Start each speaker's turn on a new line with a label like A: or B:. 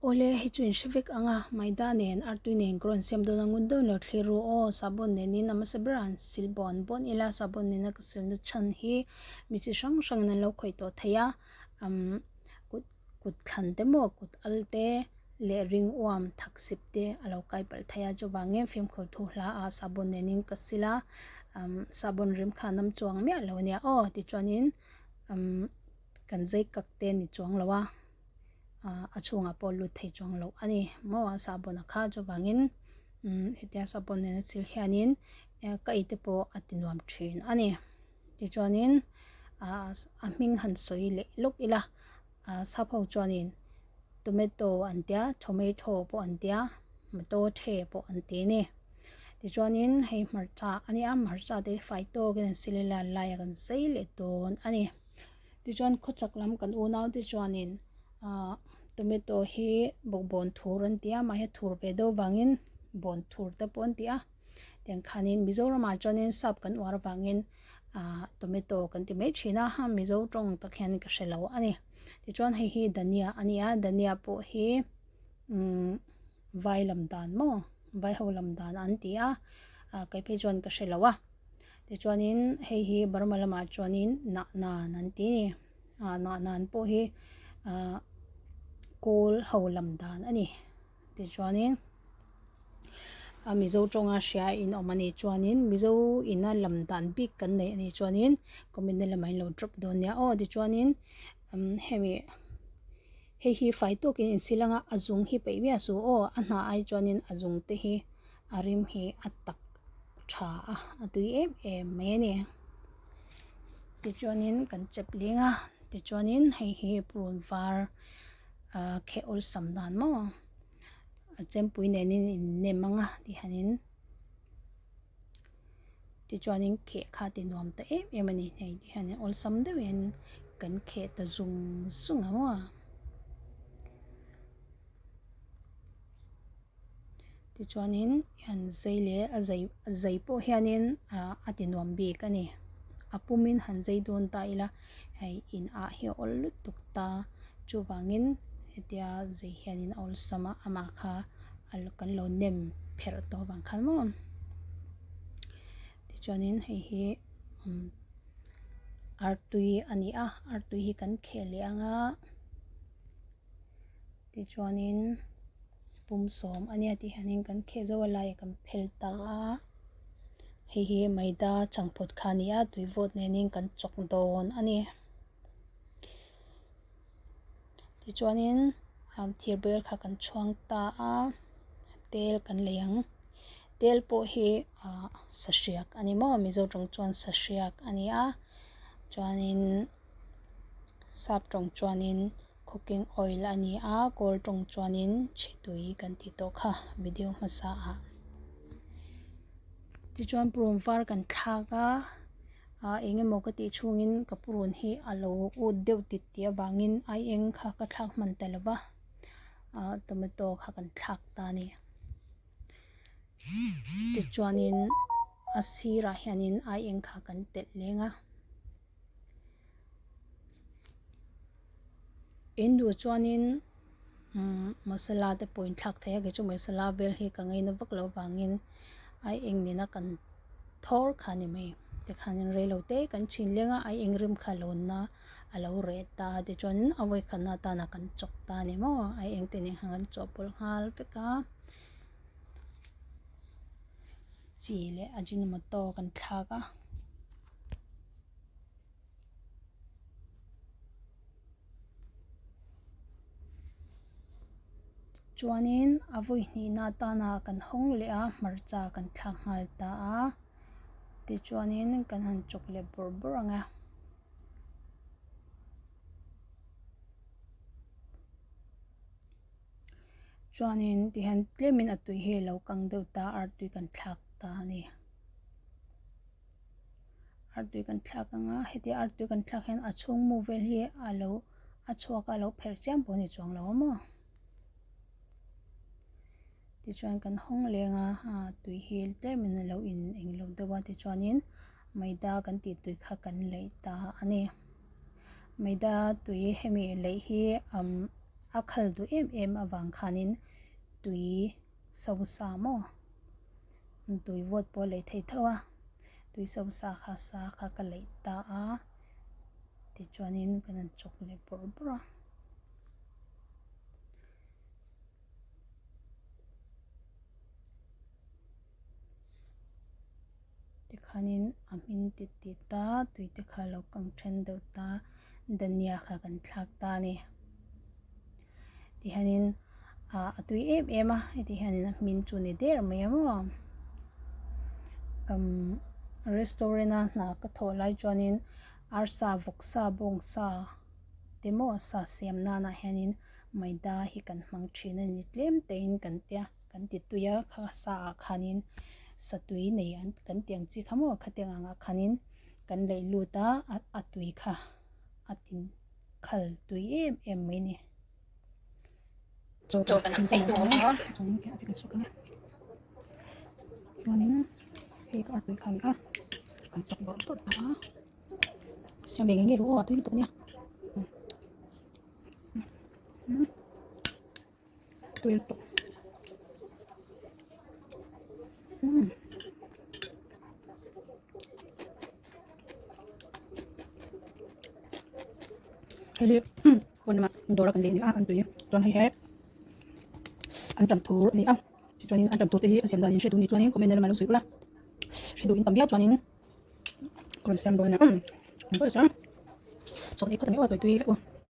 A: Awle, hei chu in hre vek ang a, maida nen artui nen ka rawn siam dawn a, ngun deuhin lo thlir ru aw, sabon nenin a hmasa berah an sil bawn bawn ila, sabon nena ka silna chhan hi mi chi hrang hrangin an lo khawih tawh thei a, umm kut kut thlan te maw kut al te leh ring uam thak sip te a lo kai palh thei a, chuvangin fimkhur thu hla ah sabon nenin ka sil a, umm sabon rim kha a nam chuang miah lo ania aw tichuanin umm kan zai kak te a ni chuang lo a. ah a chhungah pawh lut thei chuang loh a ni maw a sahbawn a kha chuvangin umm hetia sahbawn nena chil hianin ka ei te pawh a ti nuam thin a ni tichuanin ah a hming han sawi leh lawk ila ah sap ho chuanin tomato an tia tomato pawh an tia matothe pawh an ti a ni tichuanin hei hmarcha a nia hmarcha te hi fai tawkin an sil ila laiah kan zai leh dawn a ni. Tichuan khawchak lam kan unau te chuanin ahh tomato hi bawkbawn thur an ti a mahse thur ve deuh vangin bawn thur te pawh an ti a tiang khanin Mizoramah chuanin sap kan uar avangin ahh tomato kan ti mai thin a Mizo tawng tak hian ka hre lo a ni tichuan hei hi dhania a ni a dhania pawh hi umm vai lam dan maw vai ho lam dan an ti a ah kei phei chuan ka hre lo a. Tichuanin hei hi Burma lamah chuanin nah nan an ti a ni ah nah nan pawh hi ah kawl ho lam dan a ni tichuanin a Mizo tawnga hria in awm a nih chuanin Mizo ina lam dan bik kan neih a nih chuanin comment na lamah in lo drop dawn nia aw tichuanin umm hemi hei hi fai tawkin in sil anga a zung hi peih miah suh aw a hnah ai chuanin a zung te hi a rim hi a tak tha a a tui em em mai a ni tichuanin kan chep leng a tichuanin hei hi purun var ah kheh awlsam dan maw a chempui nenin in nem ang a ti hianin tichuanin kheh kha ti nuam ta em em a ni hei ti hianin awlsam deuh hian kan kheh ta zung zung ang a. Tichuanin an zai leh a zai a zai pawh hianin ah a ti nuam bik a ni a pumin han zai dawn ta ila hei in ah hi a awl lutuk ta chuvangin hetia zai hianin a awlsam a amah kha kan lo nem pherh tawh avang khan maw tichuanin hei hi umm artui a ni a artui hi kan kheh leh ang a. Tichuanin pum sawm a nia tih hianin kan kheh zo a laiah kan phel ta a hei hi maida changphut kha a ni a tui vawt nenin kan chawk dawn a ni tichuanin thir bel kha kan chhuang ta a tel kan lei ang tel pawh hi ah sahriak a ni maw mizo tawng chuan sahriak a ni a chuanin sap tawng chuanin. Cooking oil a ni a kawl tawng chuanin chhi tui kan tih tawh kha video hmasa ah tichuan purun var kan thlak a ah eng emaw ka tih chhungin ka purun hi a lo ut deuh tit tih avangin ai eng kha ka thlak hman ta lo va ah tomato kha kan thlak ta a ni tichuanin a sirah hianin ai eng kha kan telh leng a. In duh chuanin umm masala te pawh in thlak thei a kei chu masala vel hi ka ngaina vak loh avangin ai eng nena kan thawr kha a ni mai tikhanin reilo te kan chhin leng a ai eng rim kha a lo na a lo reh ta a tichuanin a vawikhatna atana kan chawk ta a ni maw ai eng te nen khan kan chawhpawlh nghal vek a chi leh ajinomoto kan thlak a. Chuanin a vawi hnihna atana kan hawng leh a hmarcha kan thlak nghal ta a tichuanin kan han chawk leh bawrh bawrh ang a. Chuanin tihian tlemin a tui hi a lo kang deuh ta a artui kan thlak ta a ni. Artui kan thlak ang a hetia artui kan thlak hian a chhung mu vel hi a lo a chhuak a a lo pherh chiam pawh a ni chuang lo a maw tichuan kan hawng leng a ah tui hi tlemin a lo in eng lo deuh a tichuanin maida kan tih tui kha kan leih ta a ni maida tui hemi leih hi umm. A khal duh em em avang khanin tui so sa maw tui vawt pawh a leih theih tho a tui so sa kha sa kha ka leih ta a tichuanin kan han chawk leh bawrh bawrh a. Tikhanin a hmin tit tit a tui te kha a lo kang then deuh ta dhania kha kan thlak ta a ni tihianin ah a tui em em a heti hianin a hmin chu a ni der mai a maw umm restaurant a hna ka thawh lai chuanin arsa vawksa bawngsa te maw sa siam nanah hianin maida hi kan hmang thin a ni tlem tein kan tia. Kan ti tui a kha sa ah khanin satui nei an kan tih ang chi kha maw khatiang angah khanin kan leih lut a a tui kha a tin khal tui em em mai a ni. Chaw kan han ei dawn a chuanin hei ka artui kha a ni a kan chawk bawrh bawrh ta a siam ve ngei ngei ru aw a tui lutuk a nia. Tui tawh umm hei hi pawn lamah dawr a kan lei a ni a an tui chuan hei he an tam thur a ni a tichuanin an tam thur te hi a siam danin hre duh ni chuanin comment na lamah lo sawi ula hre duh in tam viau chuanin ka rawn siam dawn a umm ang pawh hi chuan chawhmeh phawt ang e aw tui tui vek u.